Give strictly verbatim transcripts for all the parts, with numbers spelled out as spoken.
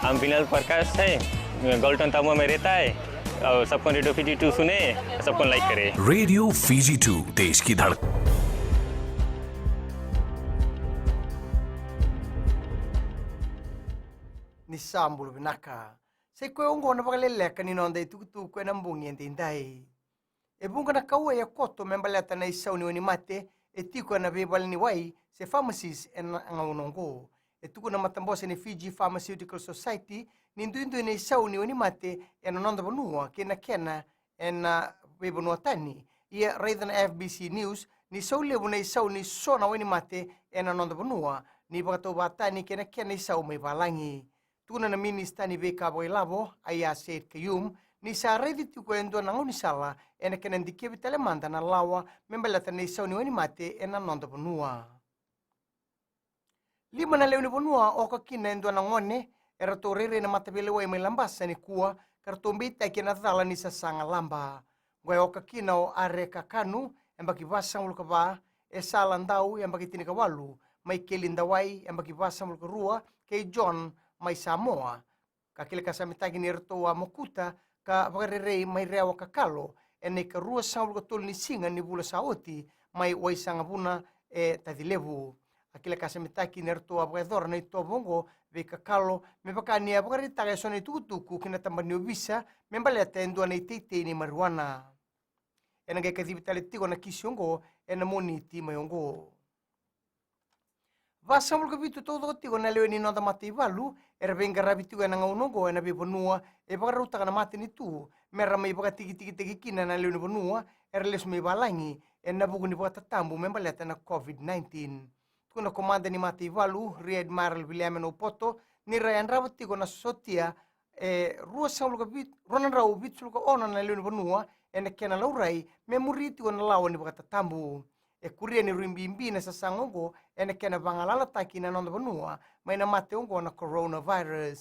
नाम विनल प्रकाश है, गोल्टन तमुआ में रहता है। और सबको रेडियो फिजी टू सुने, सबको लाइक करे। रेडियो फिजी टू, देश की धड़कन। Ni sa bula vinaka. Sa i koya oqo na vakaleleka ni noda itukutuku ena bogi edaidai. E vuqa na kauwai e koto me baleta na isau ni wainimate e tiko ena veivaleniwai se pharmacies ena gauna oqo. E tukuna na matabose ni Fiji Pharmaceutical Society ni duidui na isau ni wainimate ena noda vanua kei na kena ena veivanua tani. Ia raica na F B C News ni sau levu na isau ni so na wainimate ena noda vanua ni vakatauvatani kei na kena isau mai valagi. Tukuna na minisita ni veika vakailavo, Aiyaz Sayed-Khaiyum, ni sa raici tiko e dua na gaunisala ena kena dikevi tale mada na lawa me baleta na isau ni wainimate ena noda vanua. Lima na lewe ni vanua oka kina e dua na gone e ratou rairai na mataveilewai mai Labasa nikua ka ratou beitaki ena cala ni sasaga laba. Oqo e oka kina o Are Kakanu, yabaki vasagavulu ka va, Esala Dau, yabaki tinikawalu, Maikeli Dawai, yabaki vasagavulu ka rua, kei John mai Samoa. Ka kilakasamitaki ni ratou a mokuta ka vakarerei mai Rewa Kakalo ena ikaruasagavulu ka tolu ni siga ni vula sa oti mai Waisagavuna e Tacilevu. A kilakasamitaki ni ratou a vakayacora na itovo oqo vei Kakalo me vaka ni a vakaraitaka eso na itukutuku ki na tabana ni ovisa me baleta e dua na iteitei ni marijuana. Ena qai kacivi tale tiko na kisi oqo ena Moniti mai oqo. Vasagavulu ka vitu taucoko tiko na lewe ni noda mataivalu era veiqaravi tiko ena gauna oqo ena veivanua e vakarautaka na matanitu me ra mai vakatikitikitaki kina na lewe ni vanua era lesu mai valagi ena vuku ni vakatatabu me baleta na COVID nineteen. Tukuna na komada ni mataivalu, Rear Admiral Viliame Naupoto, ni ra yadrava tiko na sotia e rua sagavulu ka vitu, rua na drau vitusagavulu ka ono na lewe ni vanua ena kena laurai me muri tiko na lawa ni vakatatabu. E kuria ni rui bibi na sasaga oqo ena kena vagalalataki na noda vanua mai na mate oqo na coronavirus.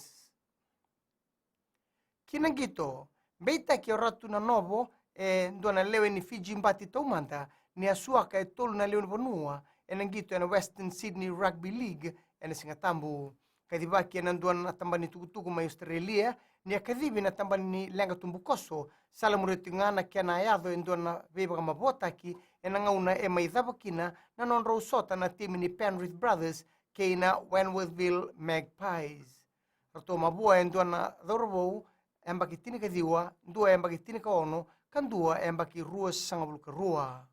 Ki na qito, beitaki o Ratu Nanovo e dua na lewe ni Fiji Bati taumada ni a suaka e tolu na lewe ni vanua ena qito ena Western Sydney Rugby League ena Siga Tabu. Kacivaki ena dua na tabana ni tukutuku mai Australia ni a kacivi na tabana ni leqa tubukoso, sa lamuria tiko ga na kena a yaco e dua na veivakamavoataki ena gauna e mai cava kina na nodrau sota na timi ni Penrith Brothers kei na Wentworthville Magpies. Ratou mavoa e dua na cauravou yabaki tinikaciwa, dua yabaki tinikaono, ka dua yabaki ruasagavulu ka rua.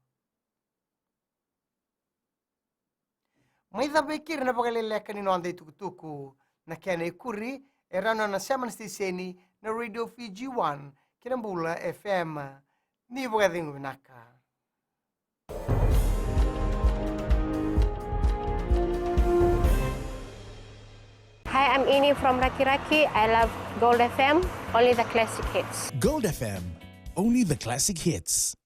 Mai cava e keri na vakaleleka ni noda itukutuku. Na kena ikuri e rawa ni o na sema na siteseni na Radio Fiji One kei na Bula F M. Ni vakacegu vinaka. Hi, I'm Ini from Rakiraki. I love Gold F M, only the classic hits. Gold F M, only the classic hits.